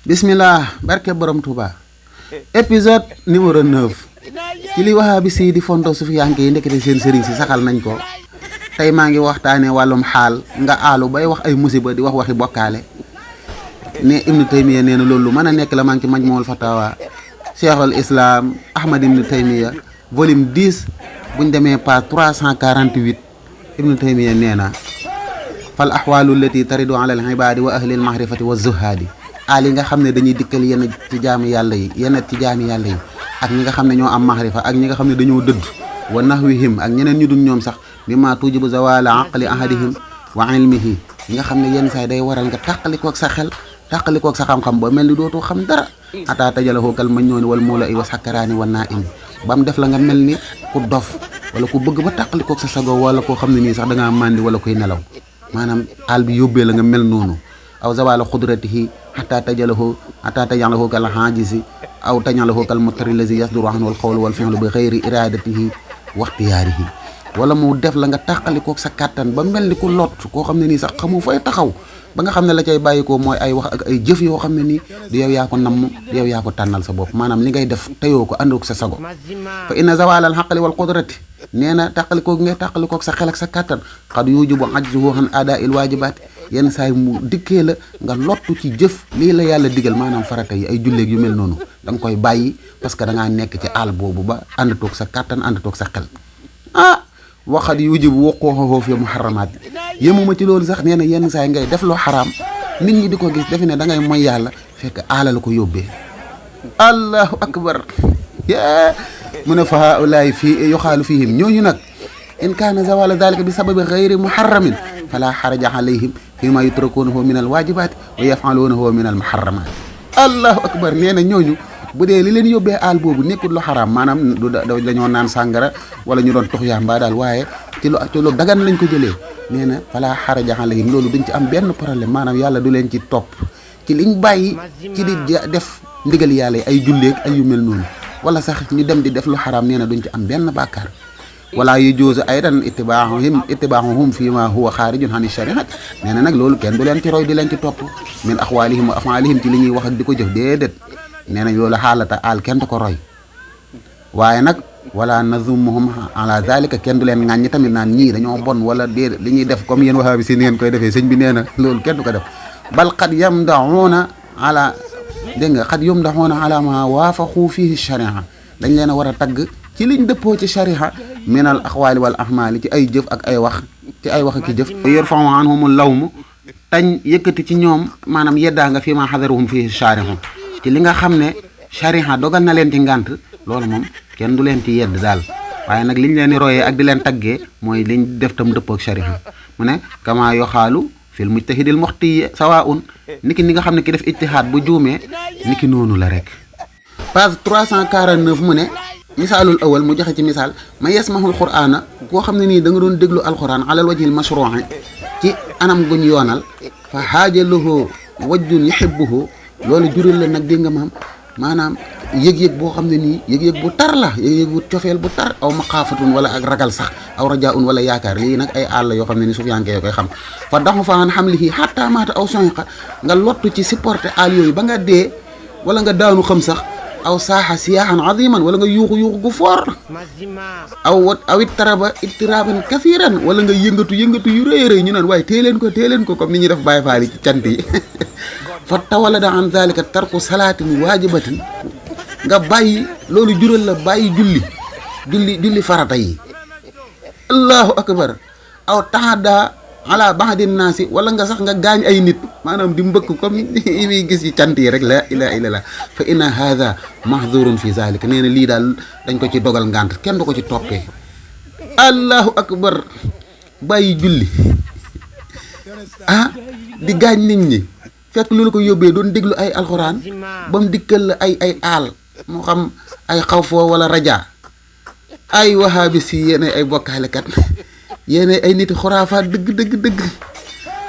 bismillah barke borom Touba épisode numéro 9 ci li wahabi si di fondo sufiyanke yi ndekete seen sëriñ si saxal nañ ko tey maa ngi waxtaane wàllum xaal nga aalu bay wax ay musiba di wax waxi bokkaale ne Ibnu Taymiya nee na loolu mën a nekk la maa ngi ci Majmuul Fatawa Cheikhul Islam Ahmad Ibnu Taymiya volume 10 buñ demee page 348 Ibnu Taymiya nee na fal ahwaalu allati taridu ala al ibaadi wa ahli al mahrifati wa zuhaadi aal yi nga xam ne dañuy dikkal yenn ci jaami yàlla yi ak ñi nga xam ne ñoo am mahrifa ak ñi nga xam ne dañoo dëdd wa nahwihim ak ñeneen ñu dul ñoom sax mimma tujibu zawala aqli ahadihim wa ilmihi ñi nga xam ne yenn saay day waral nga tàqalikoog sa xel tàqalikoog sa xam-xam ba mel ni dootoo xam dara ata tajalahu kal majnuni wal mula i wa sakkaraani wa naimi ba mu def la nga mel ni ku dof wala ku bëgg ba tàqalikoog sa sago wala koo xam ne nii sax da ngaa màndi wala koy nelaw maanaam aal bi yóbbee la nga mel noonu aw zawala xudratihi hatta tajalahu kal haajizi aw tajalahu kal muttari lazi yasduru anhu al qawlu wal fi'lu bi ghayri iradatihi wa ikhtiyarihi wala mu def la nga tàqalikoog sa kàttan ba mel ni ku lot koo xam ne nii sax xamu fay taxaw ba nga xam ne la cay bàyyikoo mooy ay wax ak ay jëf yoo xam ne nii du yow yaa ko namm du yow yaa ko tànnal sa bopp maanaam li ngay def teyoo ko àndoog sa sago fa inna zawala al haqli wal qudrati nee na tàqalikoog ngay tàqalikoog sa xel ak sa kàttan qad yujibu ajzuhu an ada il waajibaati yenn saay mu dikkee la nga lottu ci jëf lii la yàlla digal maanaam farata yi ay julleeg yu mel noonu da nga koy bàyyi parce que da ngaa nekk ci àll boobu ba àndatoog sa kàttan àndatoog sa xel waxat yujibu wuquuhu fi muharramaat yemuma ci loolu sax nee na yenn saay ngay def loo xaraam nit ñi di ko gis defe ne da ngay mooy yàlla fekk aala la ko yóbbee allahu akbar mu ne fa haulaay fii yuxaalu fihim ñooñu nag in kaana zawala dalika bi sababi gayri muharramin fala xaraja alayhim fi ma yutrakunahu min al wajibaati wa yafalunahu min al muharramaati allahu akbar nee na ñooñu bu dee li leen yóbbee aal boobu nekkul lu xaraam maanaam du dañoo naan sàngara wala ñu doon tux yàmbaa daal waaye ci lu dagan lañ ko jëlee nee na fala xaraja alayhim loolu duñ ci am benn problème maanaam yàlla du leen ci topp ci liñ bàyyi ci di def ndigal yàlla yi ay julleeg ay yu mel noonu wala sax ñu dem di def lu xaraam nee na duñ ci am benn bàkkaar wala yujuuzu aydan ittibaahuhum fi ma huwa xaarijun ani shariat nee na nag loolu kenn du leen ci roy di leen ci topp min aqwalihim wa afaalihim ci li ñuy wax ak di ko jëf déedéet nee na loolu xaalata aal kenn du ko roy waaye nag wala nazumuhum ala zalika kenn du leen ŋàññi tamit naan ñii dañoo bon wala déedéet li ñuy def comme yéen wahabi si ni ngeen koy defee sëñ bi nee na loolu kenn du ko def bal qad yamdahuuna ala dégg nga qad yamdahuuna ala ma waafaqu fihi sharia dañ leen a war a tagg ci liñ dëppoo ci sharia min al aqwaali wal ahmaali ci ay jëf ak ay wax ci ay wax ak jëf yarfa'u anhumul lawm tañ yëkkati ci ñoom maanaam yeddaa nga fii ma xadaruhum fihi sharia ci li nga xam ne sharia dogal na leen ci ngànt loolu moom kenn du leen ci yedd daal waaye nag liñ leen di royee ak di leen taggee mooy liñ def tam dëppoo ak sharia mu ne kama yoxaalu fil mujtahidil muxti sawaun niki ni nga xam ne ki def ijtihaad bu juumee niki noonu la rek page 349 mu ne misaalul awal mu joxe ci misaal ma yasmahul qur'aana koo xam ne nii da nga doon déglu alquran alal wajhil mashruu'i ci anam guñ yoonal fa xaajalahu wajjun yuhibbuhu loolu jural la nag dégg nga maanaam yëg-yëg boo xam ne nii yëg-yëg bu tar la yëg-yëg bu cofeel bu tar aw maqaafatun wala ak ragal sax aw rajaun wala yaakaar lii nag ay àll yoo xam ne ni sufiyanke yoo koy xam fa daxu fa an hamlihi hatta maata aw sonqa nga lottu ci supporter àll yooyu ba nga dee wala nga daanu xam sax aw saaxa siyaaxan aziman wala nga yuuxu gu foor aw ittiraban kathiran wala nga yëngatu yu rëy rëy ñu naan waaye tee leen ko comme ni ñuy def bàyyi faali ci cant yi fa tawalada an zalika tarku salaatin waajibatin nga bàyyi loolu jural la bàyyi julli farata yi allahu akbar aw taxada ala ba'din naasi wala nga sax nga gaañ ay nit maanaam di mbëkk comme yi muy gis ci cant yi rek la ilaha illallah fa inna hadha mahdhurun fi zalika nee na lii daal dañ ko ci dogal ngànt kenn du ko ci toppee allahu akbar bàyyi julli di gaañ nit ñi fekk loolu ko yóbbee doon déglu ay alxuraan ba mu dikkal la ay aal moo xam ay xawfoo wala raja ay wahabi si yéen ay bokkaalekat yéen ay nit xuraafaat dëgg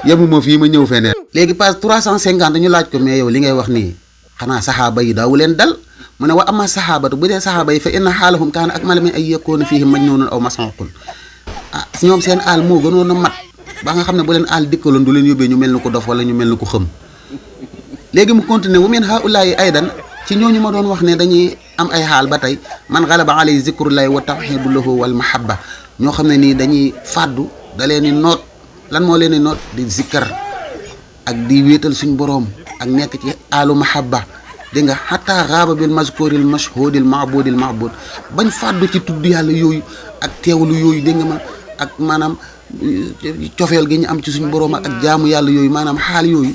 yemuma fii ma ñëw feneen léegi page 350 ñu laaj ko mais yow li ngay wax nii xanaa saxaaba yi daawu leen dal mu ne wa ama saxaabatu bu dee saxaaba yi fa inna xaalahum kaana akmala min ay yakuna fihim majnuunun aw mas'uqun ñoom seen aal moo gënoon a mat ba nga xam ne bu leen aal dikkaloon du leen yóbbee ñu mel ni ko dof wala ñu mel ni ko xëm léegi mu continuer wa min haulayi aydan ci ñooñu ma doon wax ne dañuy am ay xaal ba tey man galaba alay zikrullahi wa tawxidu lahu wal mahabba ñoo xam ne nii dañuy fàddu da leen di noot lan moo leen di noot di zikkar ak di wéetal suñ boroom ak nekk ci alu mahabba dégg nga xataa xaaba bil mazkuril mashhudil maabudil maabud bañ fàddu ci tudd yàlla yooyu ak teewlu yooyu dégg nga ma ak maanaam cofeel gi ñu am ci suñ boroom ak jaamu yàlla yooyu maanaam xaal yooyu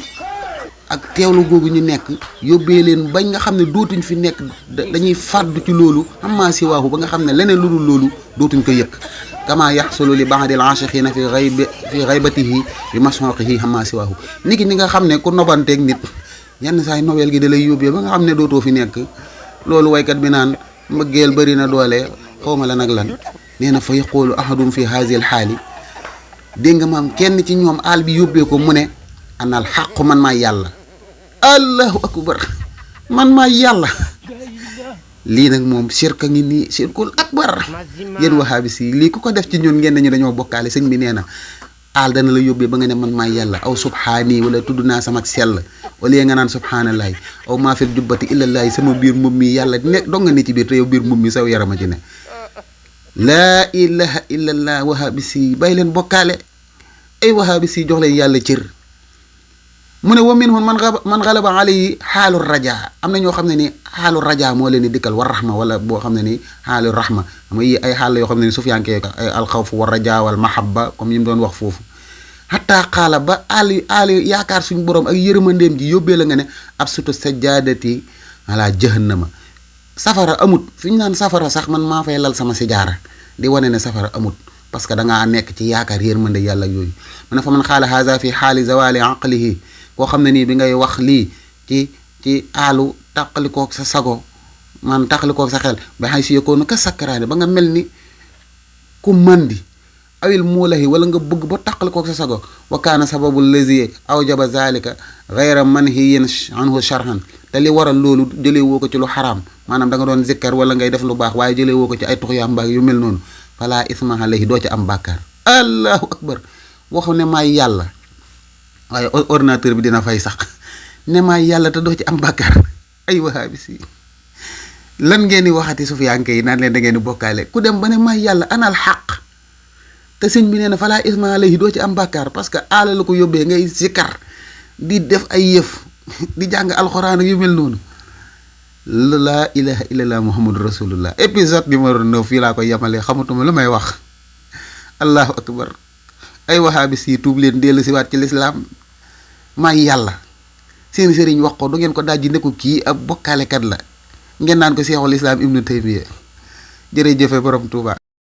ak teewlu googu ñu nekk yóbbee leen bañ nga xam ne dootuñ fi nekk dañuy fàddu ci loolu amma si waaxu ba nga xam ne leneen lu dul loolu dootuñ ko yëkk kama yaxsulu li ba'dil aashiqiina fi gaybatihi bi mashaqihi amma si waaxu niki ni nga xam ne ku nobanteeg nit yenn saay nowel gi da lay yóbbee ba nga xam ne dootoo fi nekk loolu waykat bi naan mbëggeel bëri na doole xawma la nag lan nee na fa yaqulu ahadum fi haazil xaali dégg nga maam kenn ci ñoom aal bi yóbbee ko mu ne anal xaqu man maa yàlla allahu akbar man maa yàlla lii nag moom shirka ngi nii shirkul akbar yéen wahabis yi lii ku ko def ci ñun ngeen nañu dañoo bokkaale sëñ bi nee na aal dana la yóbbee ba nga ne man maa yàlla aw subhaani wala tudd naa sama sell wala nga naan subhaanallahi aw maa fil jubbati illallaahi sama biir moom mi yàlla ne dong nga ne ci biir te yow biir moom mi saw yarama ci ne laa ilaha illallah wahabis yi bàyyi leen bokkaale ay wahabis yi jox leen yàlla cër mu ne wa minhum man galaba alayhi xaalu raja am na ñoo xam ne ni xaalu raja moo leen di dikkal war rahma wala boo xam ne ni xaalu rahma xam nga yi ay xaal la yoo xam ne ni sufiyankee ko ay alxawf war raja wal mahabba comme yi mu doon wax foofu xataa xaala ba aali yaakaar suñu borom ak yërmandeem ji yóbbee la nga ne ab sutu sajadati ala jahannama safara amut fi ñu naan safara sax man maa fay lal sama sijaara di wane ne safara amut parce que da ngaa nekk ci yaakaar yërmande yàlla yooyu mu ne fa man xaala haza fi xaali zawali aqlihi koo xam ne nii bi ngay wax lii ci aalu tàqalikoog sa sago man tàqalikoog sa xel ba xay si yëkkoonu ka sakkaraane ba nga mel ni ku mandi awil muulahi wala nga bëgg ba tàqalikoog sa sago wa kaana sababu lazi awjaba zalika gayra manhiyin anhu sharhan te li waral loolu jëlee woo ko ci lu xaraam maanaam da nga doon zikkar wala ngay def lu baax waaye jëlee woo ko ci ay tuxyaam mbaag yu mel noonu fala isma alayhi doo ci am bàkkaar allahu akbar waxu ne maay yàlla waaye ordinateur bi dina fay sax ne maa yàlla te doo ci am bàkkaar ay wahabis yi lan ngeen di waxati sufiyanke yi naan leen da ngeen di bokkaale ku dem ba ne maa yàlla anal xaq te sëñ bi nee na falaa isma alayhi doo ci am bàkkaar parce que aala la ko yóbbee ngay sikkar di def ay yëf di jàng alxuraan ak yu mel noonu laa ilaha illallah muhammadu rasulullah épisode numéro 9 fii laa koy yemalee xamatuma lu may wax allahu akbar ay wahabis yi tuub leen dellu siwaat ci lislaam maay yàlla seen sëriñ wax ko du ngeen ko dajji ne ko kii ab bokkaalekat la ngeen naan ko seexul islaam ibnu taymiya jërëjëfe borom Tuuba